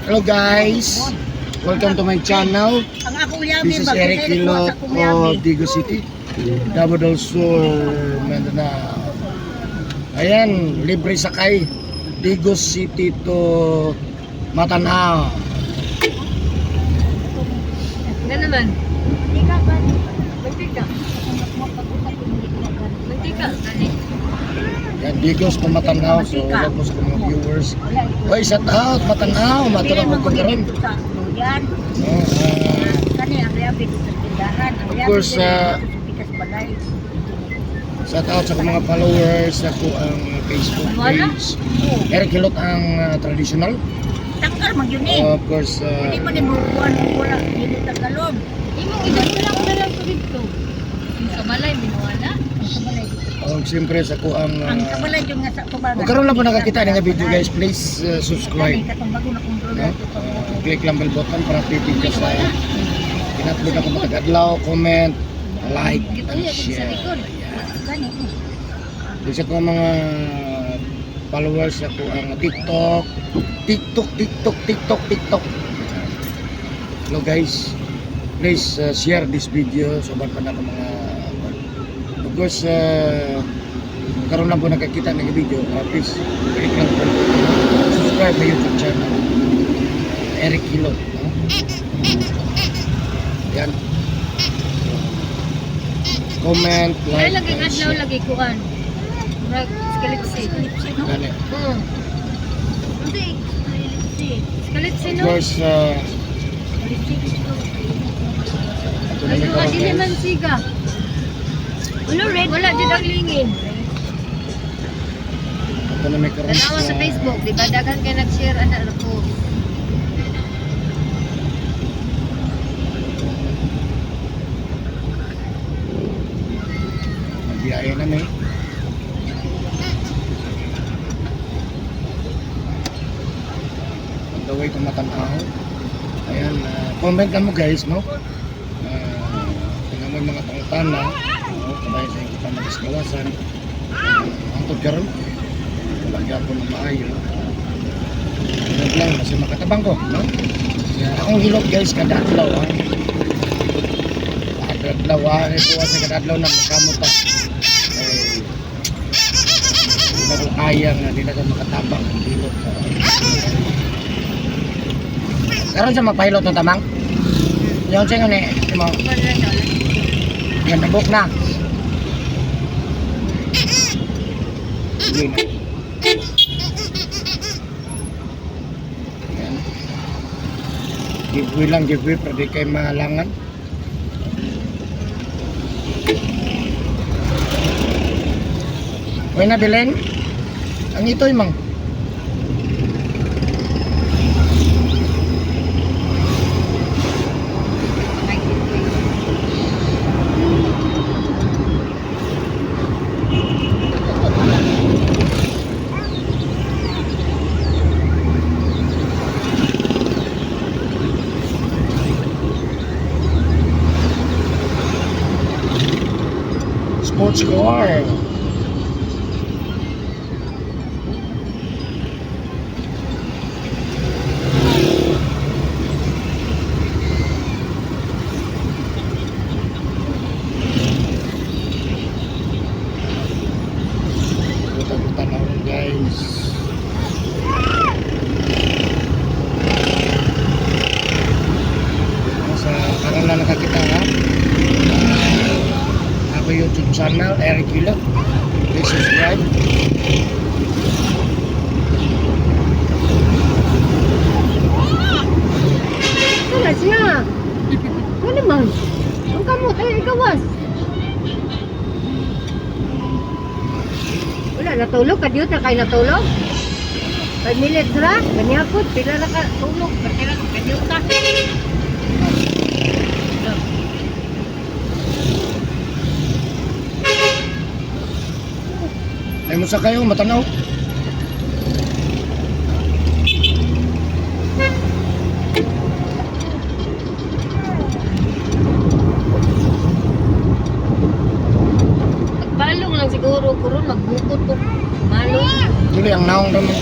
Hello guys! Welcome to my channel. Ang akong yabi This is ba? Eric Hilot of Digos City, Davao del Sur, Mindanao. Ayan, libre sakay. Digos City to Matanao. Nga naman. Mantika. Mantika. Gani. Yan, Digos to Matanao. So, hello po sa mga viewers. Hoy, shout out Matanao. Matanao ko karon. Yan. No, Kani ang yabi dito sa tindahan. Ang Of yabi course, dito sa pikas balay. Shout out sa akong mga followers sa ko ang Facebook page. Eric Hilot ang traditional. Tangkal man yun eh. Of course, Hindi mo ni buwan wala dili Tagalog. Imong idan mo lang na lang to dito. Yung sa balay, minuwala. Ang kabalay. Og siyempre sa ko ang Ang kabalay yung nga sa tubangan. kung karon lang po nakakita ni nga video guys, please subscribe. Kani katong bago na kong No? Click lang bell button para updated ka sa in-upload ako matag adlaw, comment, like, and Gituya kung sa share. likod. Kani. Di sa ko mga followers sa ko ang TikTok, TikTok, TikTok, TikTok, TikTok. Hello guys, please share this video sa uban pa na mga, of course, karon lang po nakakita ng video, please click lang po subscribe my YouTube channel, Eric Hilot, no? Yan, comment, Ay, like, lagi and adlaw share. lagi kuan. Murag skalipsi. Gani. Oo. Hindi. Skalipsi Of no. course, ito na Ay, may nga karon, dili guys. man siga. Wala red. Wala jud ang lingin. Ito na may karon Tanawa sa Facebook, di ba daghan kay nag-share ana ra po. Nagbiyahe na may. On the way to Matanao. Ayan, comment lang mo guys, no? Tingnan mo yung mga pangutana. No? Kabayan sa inyong pamagasgawasan. Antod karon. Wala gyapon ng maayo. Comment lang kasi makatabang ko, no? Kaya akong hilot guys, kada adlaw, ha? Kada adlaw, ha? Ito sa kada adlaw na magkamot ta. Eh, hindi na ko kaya nga, hindi na ko makatabang ang hilot. Karon sa magpahilot ng tamang? Yung siya nga ni, mo, Wala na. yan, nabok na. Sige na. Yan. Giveaway lang, giveaway, pero di kayo mahalangan. Okay na, Belen? Ang ito'y mang. Sports car. Buta-buta na rin, guys. Sa karon lang nakakita ha. Ako YouTube channel, Eric Hilot. Please subscribe. Wala siya. Wala man. Ang kamot ay gawas. Wala natulog kadiyot na kay natulog. 5 minutes ra, ganyapod pila ra ka tulog, pila ka kadiyot ka. Ay mo sa kayo, matanaw. Magbalong lang siguro kuron magbukot ko. Malong. Dili ang naong raman.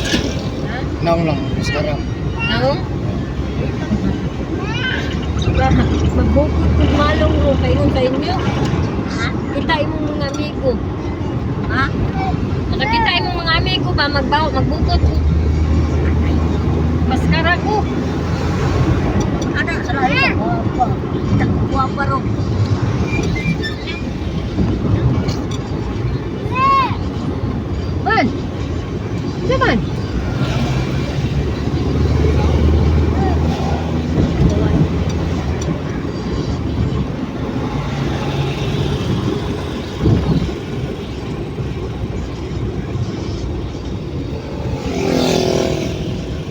Ha? Naong lang, mascara. Naong? Maka, magbukod kog malong ro kaingon sa inyo. Ha? Kita imong mga amigo. Ha? Nakakita imong mga amigo ba magbaw magbukod ko. Maskara ko. Ana sa lahi. Guwapa. Guwapa ro. Man. Unsa man?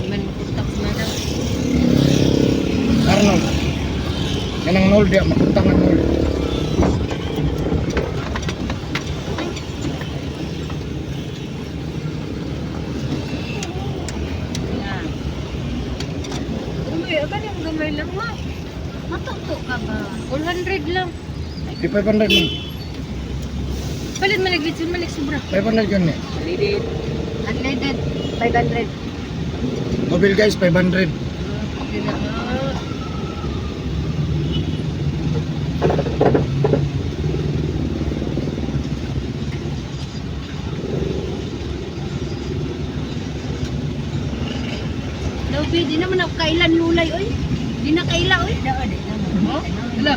Man kontak sa manang. Arnold. Kanang Nold ya, makuntang ang Nold. Uy, agad yung gamay lang ma. Matuto ka ba? 100 lang. Di 500 man. Palit man naglitsun man sobra. 500 yun eh. Unleaded 500. Mobile guys, 500. Okay na. Lobi, di naman ako kailan lulay oy. Di na kaila oy. Oh, wala.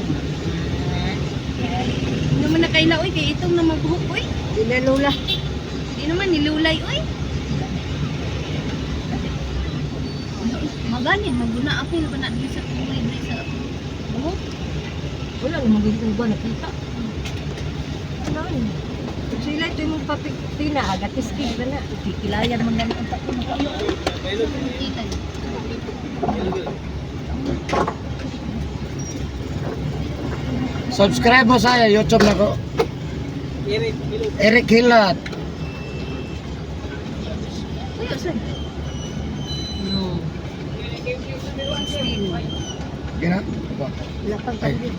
Di naman na kaila oy kay itong na mabuhok oy. Di na lula. Di naman nilulay oy. Maganin maguna ako na kana diri sa tuloy diri sa buhok. Wala namang gintong buwan nakita. Ano yun? Sila ito yung papipina, agat iskig na na. Kikilayan man gani ang takbo makayo. Kita ni. Subscribe mo sa YouTube na ko. Eric Hilat. Uy, sir. No. 16. Gina? Wala pang Ay. tubig.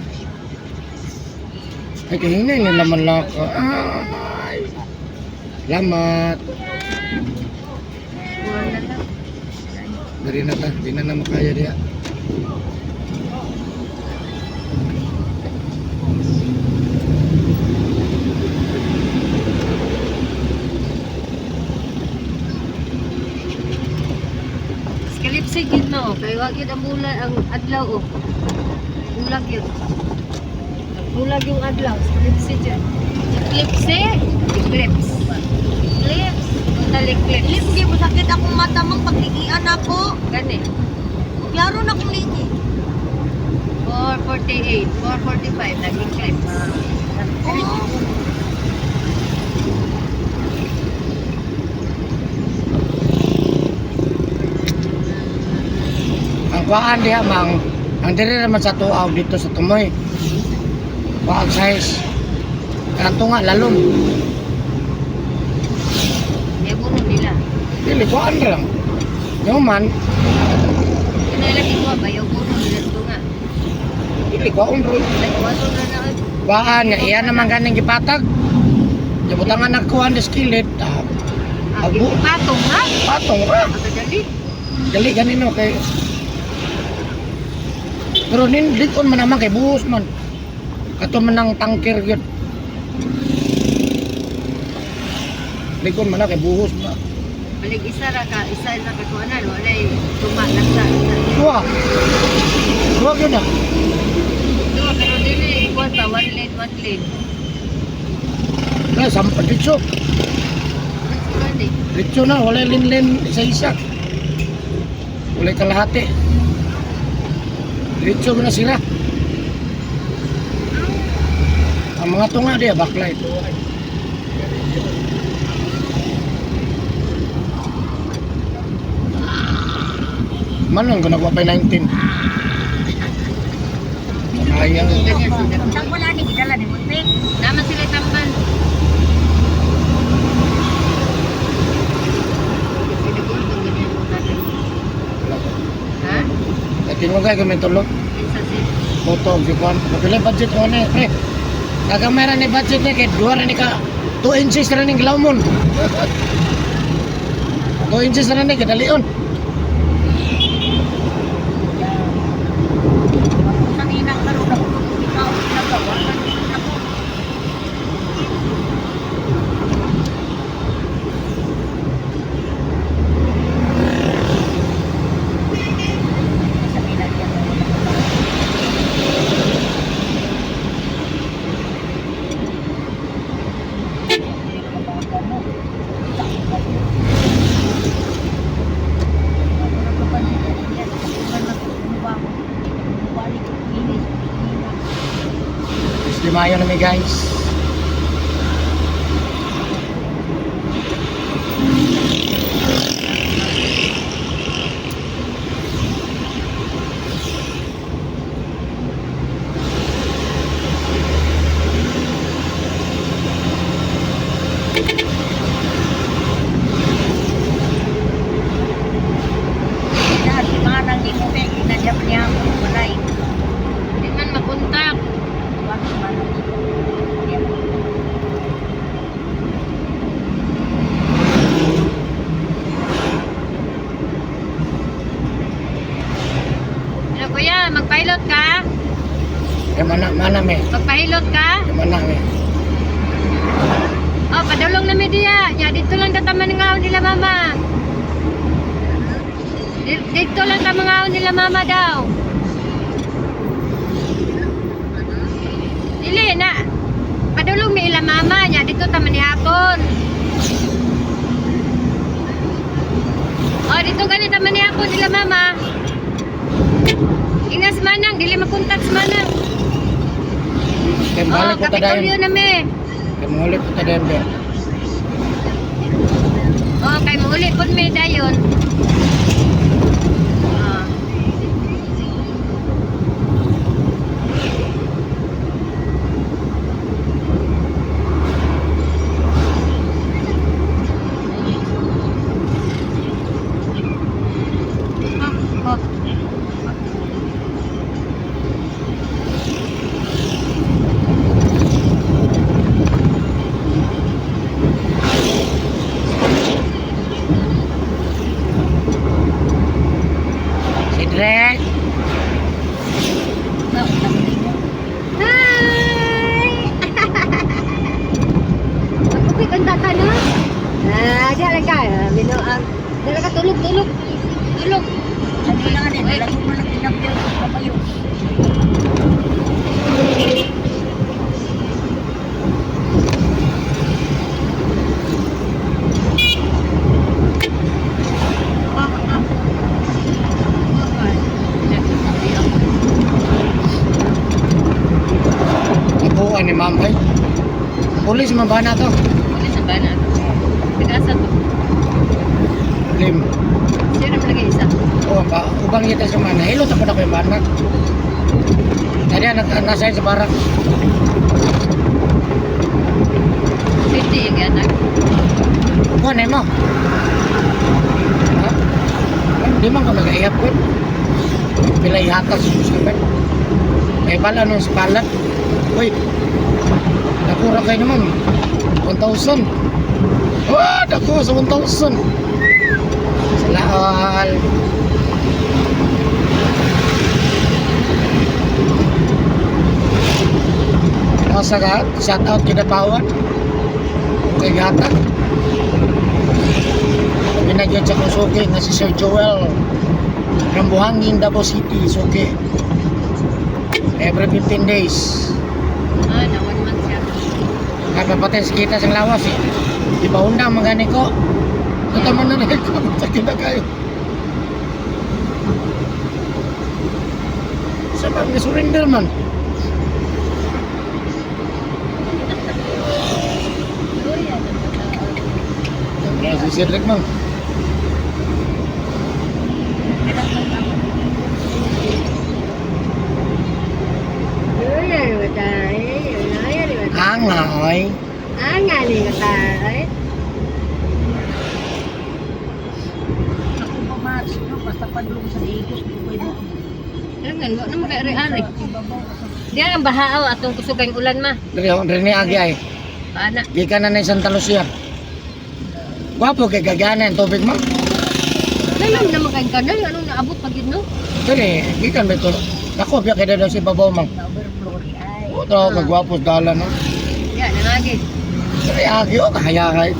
Ay, kahinay nila man lang ako. Ay. Salamat. Wala lang. Dari na ta, di na na makaya diya. Skalipsig yun no. Kay wag yun ang bulan, ang adlaw oh. Bulag yun. Bulag yung adlaw. Skalipsig yun. Eclipse. Eclipse. Eclipse. Total eclipse. Eclipse gyud sakit akong mata mang pagligian ako. Gani. Klaro na kong ligi. 448, 445, nag-eclipse. Oo. Ang kuhaan diha mang ang diri naman sa tuaw dito sa Tumoy. Kuhaan size. Kanto nga lalom. May buno nila. Dili kuhaan ra lang. Yung man, Yun ay lagi ko, bayaw buno nila ito nga. dili kuhaan ro. Nagwaso na na. Kuhaan nga iya naman ganing gipatag. Gibutangan nagkuhaan des kilid. Ah, Ah, Abo. patong ha? patong ra. Akadali. Dali ganino kay Pero nin likon man naman kay buhos man. Kato man ang tangker gyud. Likon man na kay buhos man. Balig isa ra ka, isa ra ka kuanan, wala tuma na sa. Duha. Duha gyud na. Duha pero dili kuan pa one lane, one lane. Na sampa ditso. Gani. Ditso na wala linlin isa-isa. Wala kalahati. Ditso man na sila. Ang mga tunga diya backlight. Manong ko nagwa pa 19. Sayang. Ganyan sila. Tang wala ni gidala ni Muntik. Naman sila tambal. Ha? Lakin mo kayo may tulog. Kinsa si Foto ang kuan. Mapila budget ko ni pre. Kagamay ra ni budget ni kay duha ra ni ka 2 inches ra ning gilawmon. 2 inches ra ni kadalion. Sa Timayo na mi, guys. Na si Manang di mo kay ginadyak niya ako walay. Di man makontak. Wa si Manang. Ano kuya, magpilot ka? Eh, mana, mana me. Magpahilot ka? Eh, mana me. Oh, padulong na mi diya. Nya dito lang tataman nga nila mama. Dito lang tamangaon nila mama daw. Dili na. Padulong mi ila mama nya dito taman ni hapon. Oh, dito gani taman ni hapon nila mama. Ingas manang, dili makontak sa manang. Kay Oh, balik ko ta Kapitolyo dayon. na mi. Kay mangulit ko ta dayon be. Oh, kay muuli pud mi dayon. Ah. Oh, oh. Si Drek. Hi! Magkupit ang tata na. Ah, diyan lang ka. Ah, Binuang. Diyan lang ka, tulog, tulog. Tulog. Ano lang ani, lagi mo lang tinapyo sa kabayo. Nabuan ni ma'am ay. Pulis man ba na to? Ulit sa bana. Pag-asa to. Lim. Siya naman lagi isa. Oh, ba, ubang kita sa mana. Hilo ta pud ako yung bana. Tadi anak nasa sa barak. 50 yung yata. Kuha na mo. Ha? Di man ka mag-iap ko. Pila ihatag sa customer. May bala nung sa balat. Uy, nakura kayo naman. 1,000. Ah, dako sa 1,000. Salaal. Nasa ka, shout out kinapawan. Kay Gatag. Ginagyan sa Kusuki nga si Sir Joel from Buhangin, Davao City, Suki. Every 15 days. Ah, na one month siya. Kapapatay sa kita sa lawas eh. Di ba undang mga ko? Ito man na rin ko. Sakit na kayo. Sa mga surrender man. Si Cedric man. Ang ay. Ang Ako pa ma, sino basta padulong sa Igos, di ko mo. Ano mo na ari-ari. Diyan ang bahaaw atong kusog ang ulan ma. Dili dili ni agi ay. Paana. Gikan na ni Santa Lucia. Gwapo kay gagana ang tubig mo. Nalam naman kay kanal anong naabot pag yun no? Dili gikan ba ito? Dako biya kay daw si babaw man. Na overflow ni ay. O traw kagwapo sa dala no. Ya, nangagi. Dili agi o kahayahay.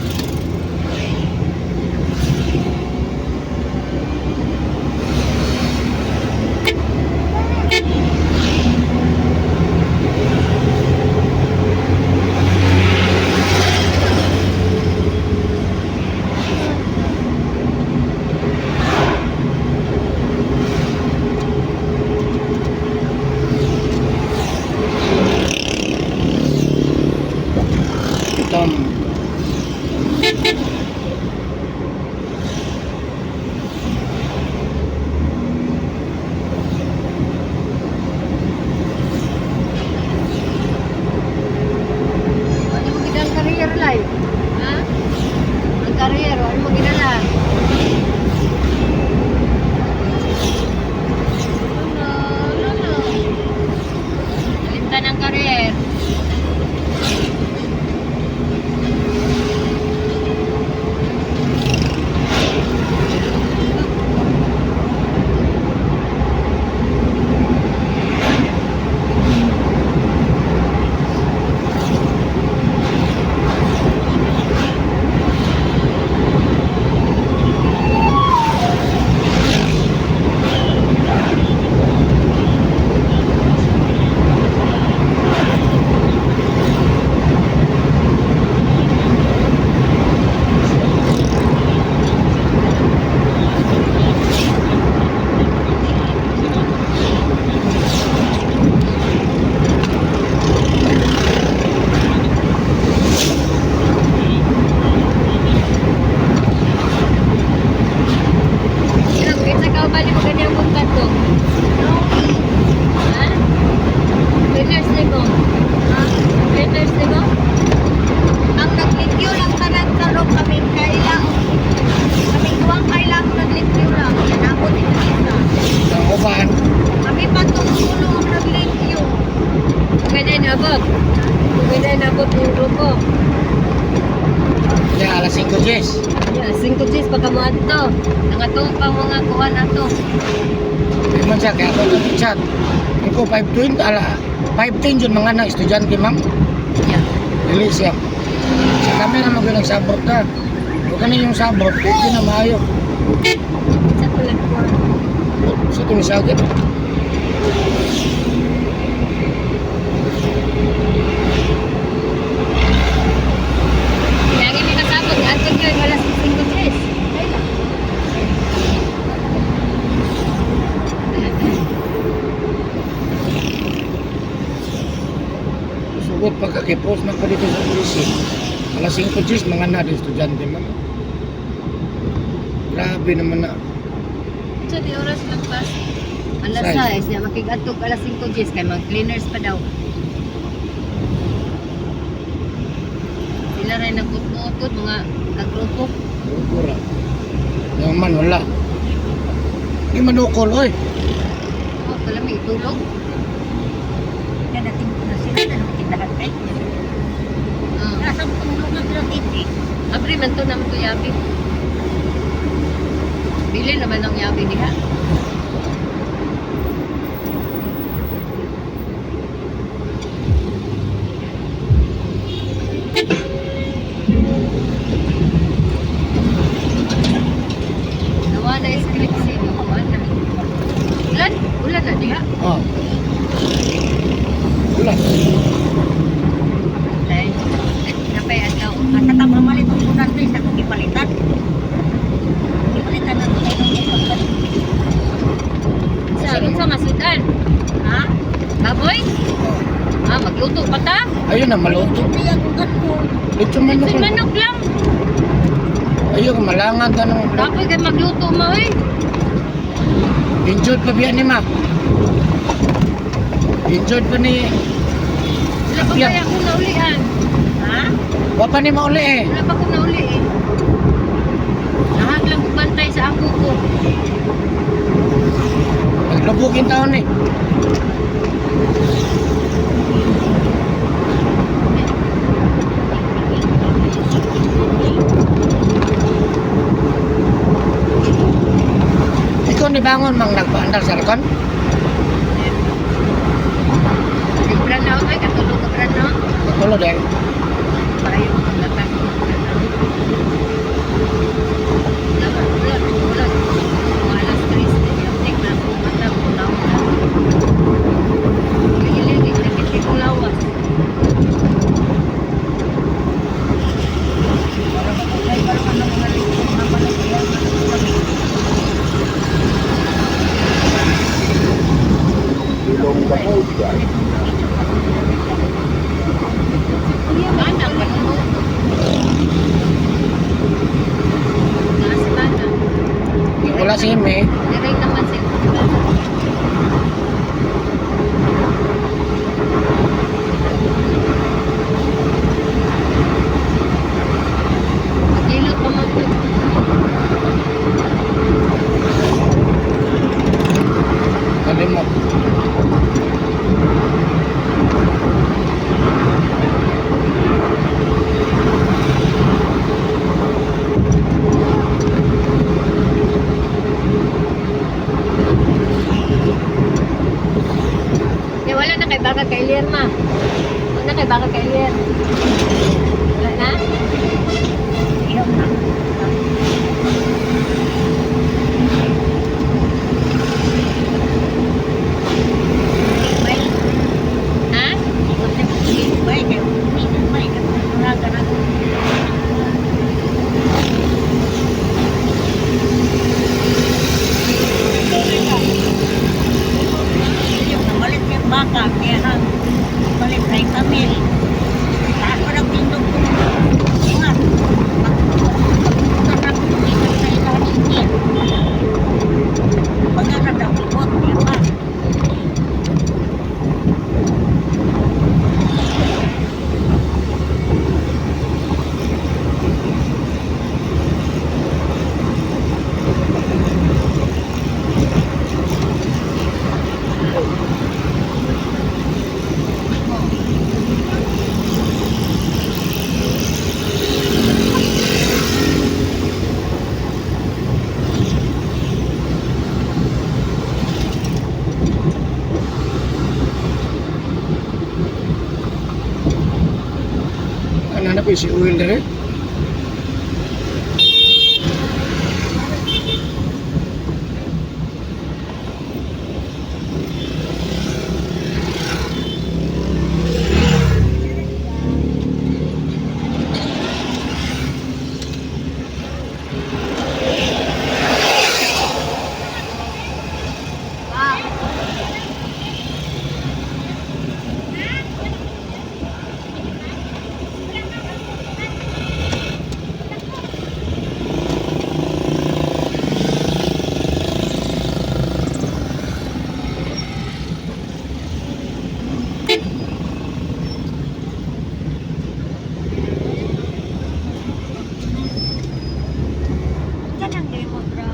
to. Di man siya, kaya ako nag-chat. Ako 520, ala, 510 yun mga na estudyante, ma'am. Yeah. Dili siya. Sa kami na mag nagsabot ta. Huwag ka na yung sabot, hindi na maayo. Sa tulad ko. Sa tumisagit. Kaya nga may kasabot, adto gyud alas 5 Jess. Ay lang. Sugot pagkakipos man ko dito sa polisi. Alas 5 G's, mga na di estudyante, ma'am. Grabe naman na. Sa di oras magpas. Alas Size. 6 niya makig-adto alas 5 Jess kay mag cleaners pa daw. Sila rin nagbuot-buot mga kagrupo. Lugura. Naman, wala. Di manukol, oy. Oh, pala may tulog. Kaya dating ko na sila na tindahan ay. Ah. Nasa tulog na sila titi. Abri man to naman to yabi. Bili naman ang yabi diha. Nawa na script si Kuan na. Ulan, ulan na diha. Oh. Wala. Dahil napay adlaw. Asa ta mamalit ang ulan sa akong gipalitan. Gipalitan na to tayo ng ulan. Sa unsa masudan? Ha? Baboy? Oh. Ah, magluto pa ta? Ayun na, maluto. Hindi ako ko. Dito manok. Litson manok lang. Ayun, malangan ka nung... Dapat kay magluto mo eh. Injured pa biyan ni ma. Injured pa ni... Wala pa kaya akong naulian. Ha? Wa pa ni mauli eh. Wala pa akong nauli eh. Nahag lang ko bantay sa ako ko. Naglubukin taon eh. Ikaw ni bangon mang nagpaandar sa rekon? Brand out ay katulog ka brand out. Katulog eh. Tayo maglatan. Wala, wala, wala. Mga alas 3 na yung take na akong mata ko na. Gilig, nakit ko lawas. Mana pa no? Nasa mana? Wala si Ime. Diray naman siya. Magilot pa man to. Kalimot. Eh, wala na kay baka kay Lier, ma. Wala na kay baka kay Lier. Wala na? Iyaw na. Bay, Ha? ikot na bay kay minsan bay katulog na. Namalit yung baka, kaya hang palit ay kamil. Taas ko ng tindog ko. Ingat. Pagpunta ko dito sa ilalim. Pagkakataw daw, ikot, di ba? ko si oil dire. Kanang gay mo bro.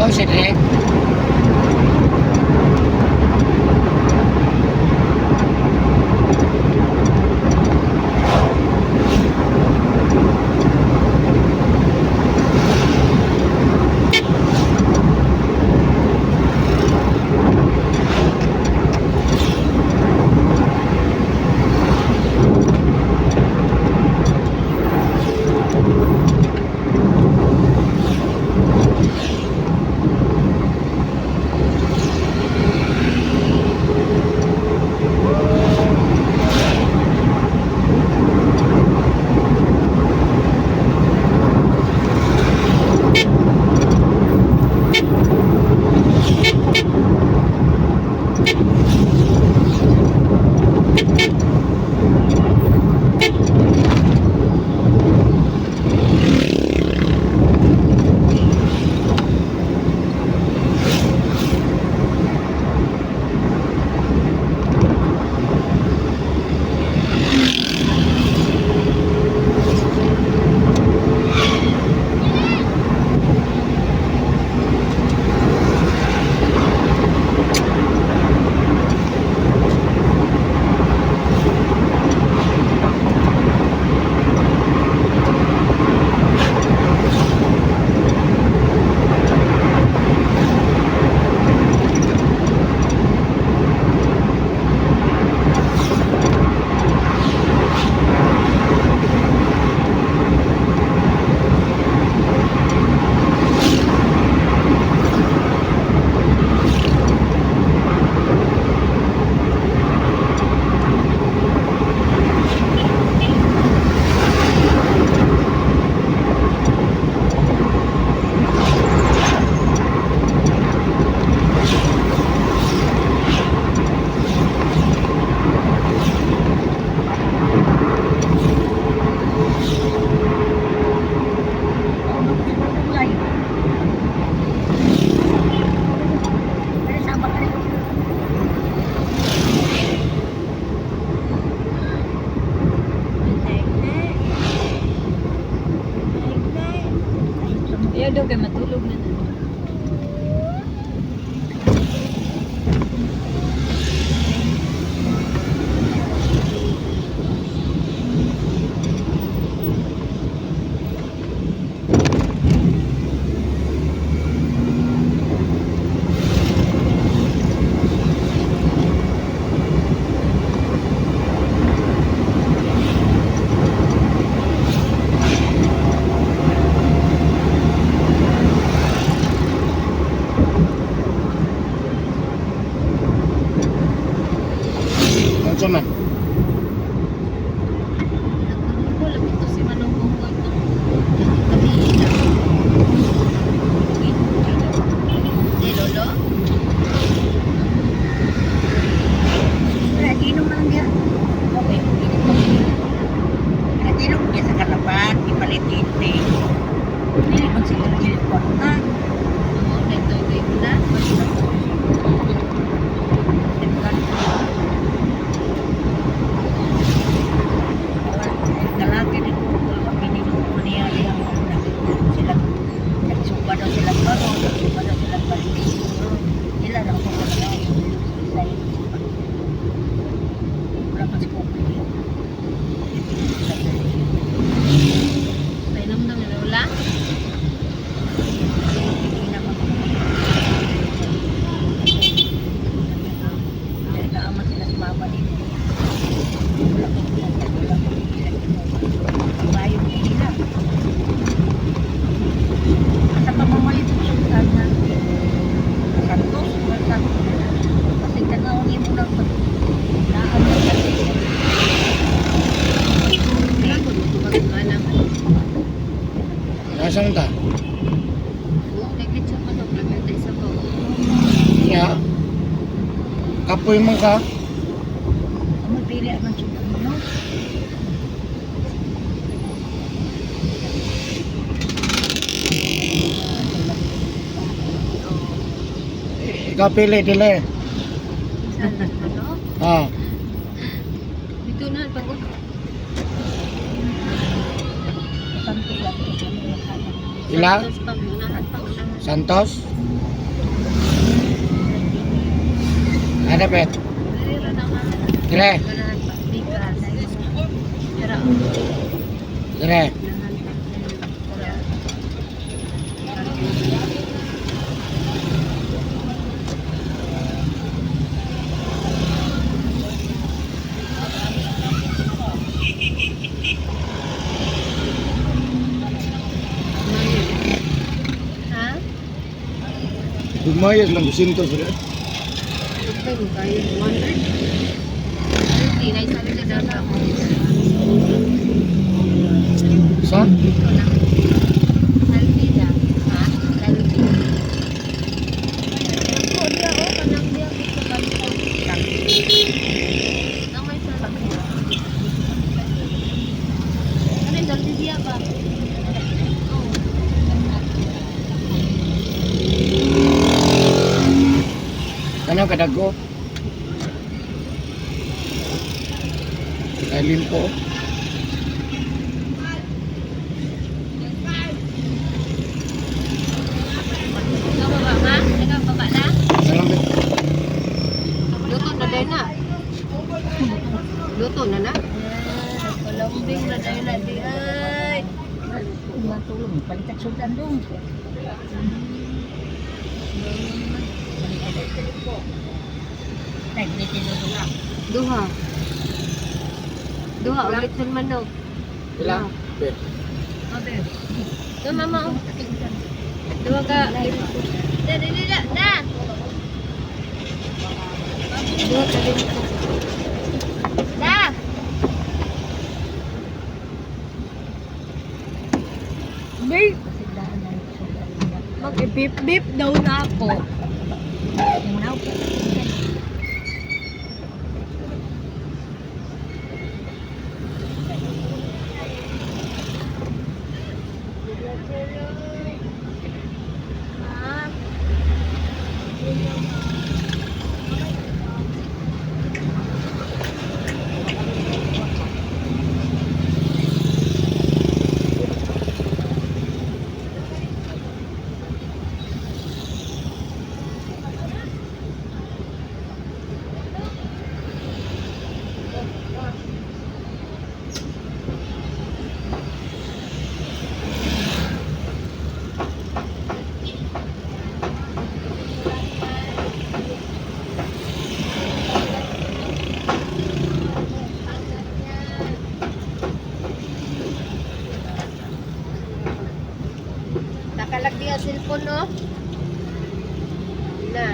Oh, si dire. Ayaw daw kay matulog na na. Unsa man? Nagtulog lang ito si Manong Bongo itong kami. Hindi, Lolo? Lagi inom lang niya. Okay, inom lang. Lagi inom niya sa kalaban, ipalit ite. Dili man sila dili kwarta. Oo, na ito ito na. Kalaki din ko pinino niya niya sila nagsuba daw sila baro, nagsuba daw sila balik. Sila daw ko wala wala pa si Kobe. Painom daw ni Lola. Naama sila si mama dito. Wala ko wala ko Bayo nila. Sa pamamalit sa sultan na Santos, Santos. Kasi tanawin mo lang pag naama sa Wala ko tubag ng anak. Nasaan ta? Oo, nag-lechon manok. Lagyan tayo sa baw. Nga. Kapoy man ka. Amo pili ang sultan mo, no? Ikaw pili dili. Saan ano? Ah, Dito na, pag Santos lang. ila? Santos pag unahan pag unahan. Santos? Ano pet? Pero na nga. Dire, Unahan pa. Bigas. Pero dire. unahan pa. Ha? Gumayas lang 200 dire. Okay, mo kayo 100. Hindi, naisabi ka daw na ako. Sa? Ito na. Healthy na. Ha? Healthy. Ako, diya, oh, kanang diya, gusto ka nito. Nang may sarap. Ano yung healthy diya ba? Oo. Ano kadago? Kay limpo. Ikaw baba, ma? Ikaw baba na? Ano pet? Luto na din na. Luto na na. Kalambing na dahil na di ay. Matulog, palitan sultan dong. Duha. Duha, ulit sa manok. Ila? Pet. Ito, mama. Oh. Duha ka. Da, da, da, da. Duha ka din. Da! Babe, mag-beep-beep daw na ako. Ah. cellphone, no? Na.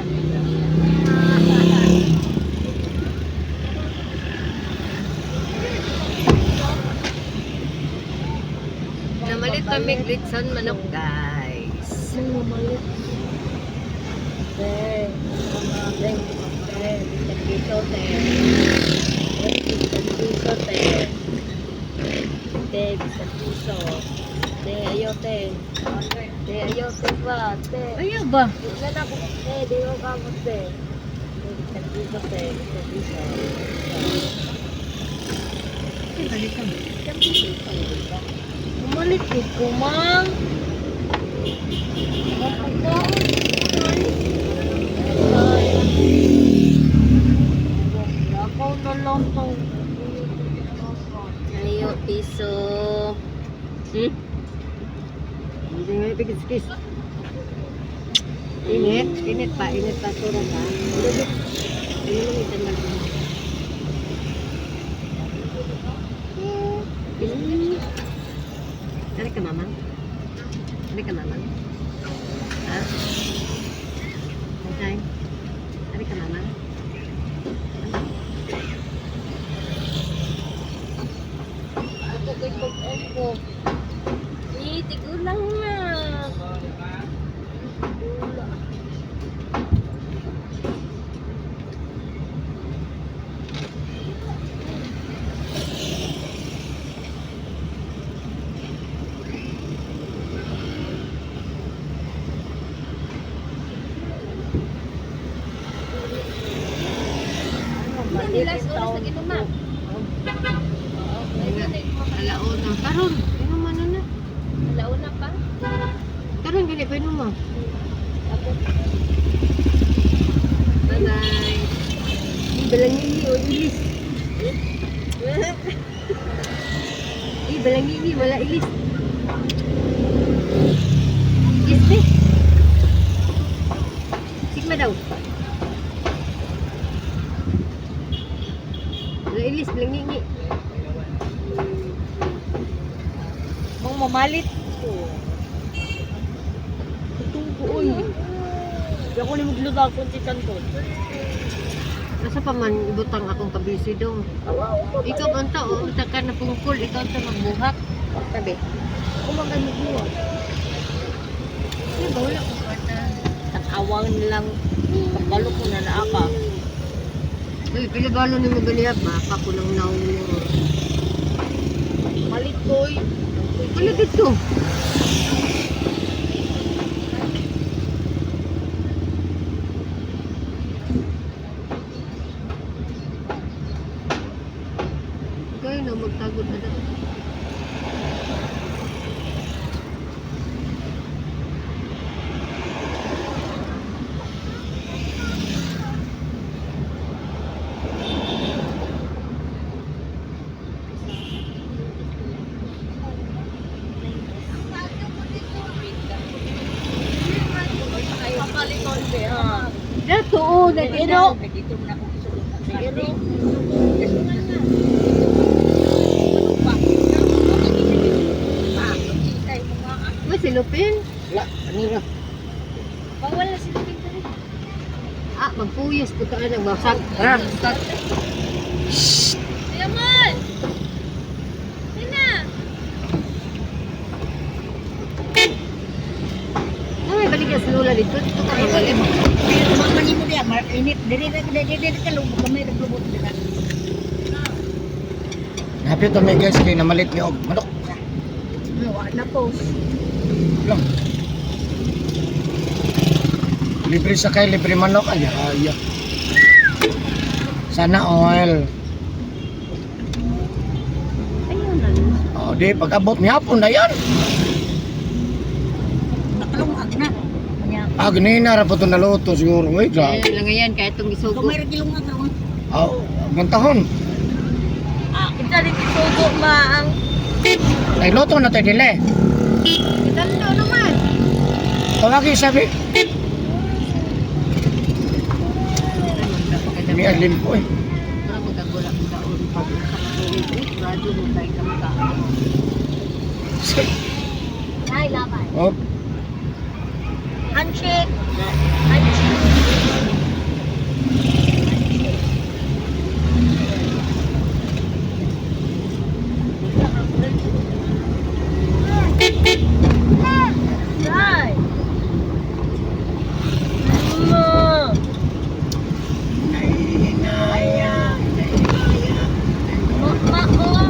Namalit kami glitson manok, guys. Mamalit. Te, te, te, bisan piso, te. Bisan piso, te. Te, bisan piso. Te, ayaw, te. Te, ayaw, te ba, te. Ayaw ba? Di na ako, te, di ko kamot, te. Te, bisan piso, te, bisan piso. Bisan piso, te. Bumalik ko, ma'am. Ako na lang to. Ayaw, piso. Hindi nga ipigis-kis. Init, init pa, turong ka. Ayun lang itanggal ko. Ano ka, mama? Ano ka, mama? Ha? Okay. Ano ka, mama? Ako kay pag-opo. Eh, tigulang na. Tigulang. Hindi last oras na ginuma. Alauna. Karon, inuman na na. Alauna pa. Karon, gani pa inuma. Bye-bye. Balangini o ilis. Eh, balangini, wala ilis. Yes, be. Sigma daw. Wala ilis, balangini. Mang mamalit ko. Itong ko, oy. Di ako ni magluto ako si Canton. Asa pa man ibutang akong kabisi dong. Ikaw ang tao, unta ka na pungkol, ikaw ang magbuhat. Tabi. Ako magano. Di ba wala ko kwarta. Takawang lang. Pagkalo ko na naa ka. Uy, pila galo ni mo ganiya ba? Ako lang naong mo. Malit ko, oy. Wala dito. Kayo na magtagod na daw. Pamalit ko, ha. Dato, oh, nagino. Dito mo na akong isulot ang sarili. Uy, si Lupin. Wala, ano na? Bawal na sila dito rin. Ah, magpuyos po taan ang basak. Tara. Yaman! Sina! Ay, balik na sa lula dito. Dito ka mabalik. Mama ni mo diya, init. Diri ra diri diri ka lubot kami naglubot dira. Happy to me guys kay namalit ni og manok. Wa na po. Lang. Libre sakay, libre manok. Ay, ay. Sana oil. Ayun na. O, di, pag abot ni hapon na yan. Nakalungag na. Nya. Ah, ganina ra po ito naluto siguro. Wait lang. Ayun lang yan, kahit itong isugo. Kamay ra gilungag ron. Oh, gantahon. Ah, kita rin isugo ma ang Ay, luto na tayo dili. Italo naman. Tawagi sabi. May alim po eh. Para magkagula kong taon. Pag nakakatuloy ko, radyo mo tayo kamukha. Ay, laban. Oh. Handshake. Handshake. Right. Ma. Ma, ma, oh.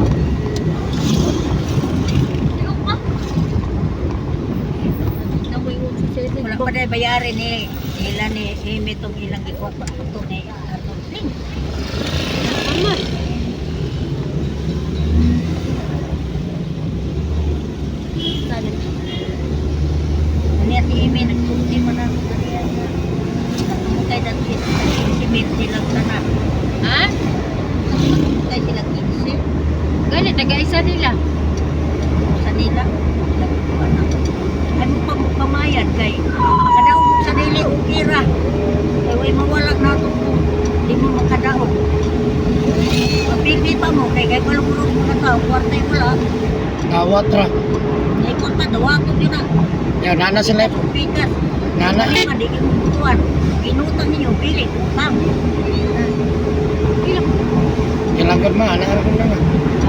Tingnan pa. Wala pa na bayarin ni ila ni Amy itong ilang gikuha pa ito ni Arthur Singh. Aman. Niya si Amy nagsulti man ako kaniya nga. Natumukay dati si Mitzi lang tanan. Ha? Natumukay sila 15 Gani, taga-isa nila. Sa nila. Ilang kuha na. Ay mo pa pamayan kay makadaog mo sa dili og ira. Kay way mawala na to kung di mo makadaog. Mapili pa mo kay kay balong mga tao kwarta wala. Dawat ra. Ikot pa dawaton yun na. Ya, nana sila. Pikas. Nana. Ay, man, di kayo mutuan. Inutang ninyo, pili, utang. Ilangkad ma, anak ko na.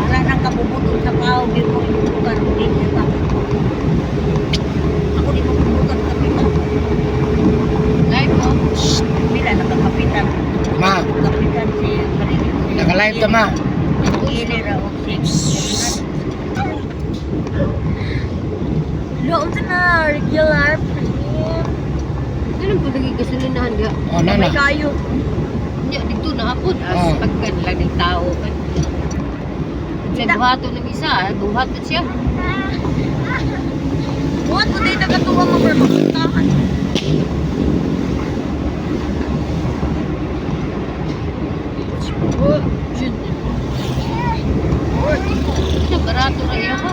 Wala nang kabubutol sa tao, di mo inutukan, di mo pa. Ako di mo bubutan kapitan. Live oh. Pila nakakapitan. Ma. Kapitan si Marilyn. Naka-live ta ma. Ili ra og si. Loon sa na regular premium. Ganun po naging gasolinahan ga. Oh, nana. May kayo. Nya dito na hapon as Oh. pagkan lang ng tao. Sa buhaton ng isa, buhaton siya. Buhat ko dito katuwa mo pero mapuntahan. Oh, shit. Ito, barato ra iya ha.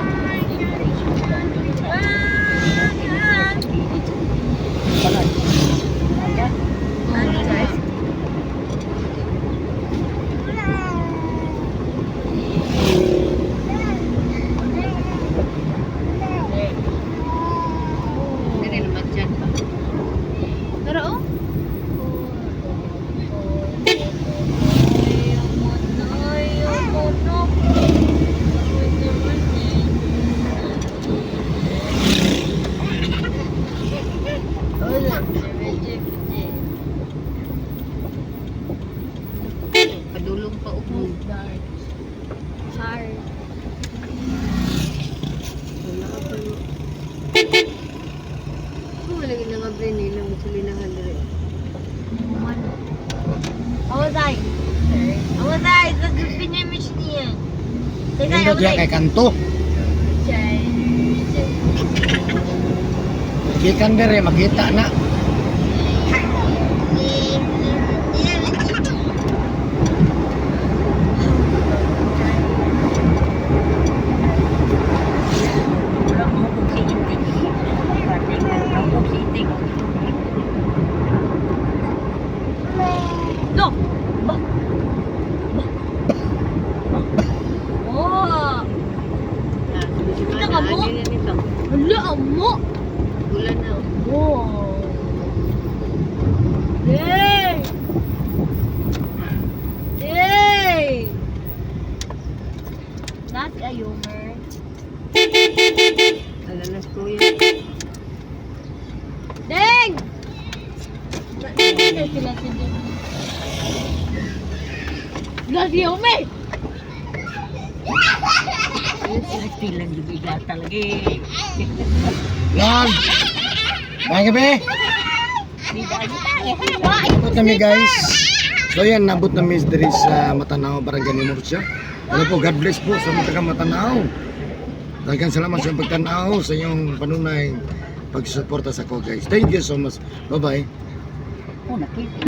Guys. Dili naman dyan pa. Pero oh, padulong pa upo. Hard. Wala ka pa no. Oh, wala gid nga brain nila gasolinahan dire. Awaday. Awaday, gagawin niya. Teka, Nindot ya awaday. kay kanto. Gikan dire makita na. Wala mo kung si Inting. Wala si Inting. No. Ba. Ba. Oh. Kita ka mo? Hala mo. Wala na. Oh. Oh. Hey. Hey. Not a humor. Alalas kuya. Deng! Sila si Deng. Lagi Homer! Sila silang gibiga talaga eh. Lord. Bye gabi. Abot kami guys. So yan, nabot na miss diri sa Matanao, Barangay ni Murcia. Ano po, God bless po sa mga taga Matanao. Daghang salamat sa iyong pagtanaw, sa iyong panunay pagsuporta sa ko guys. Thank you so much. Bye-bye. Oh, nakita.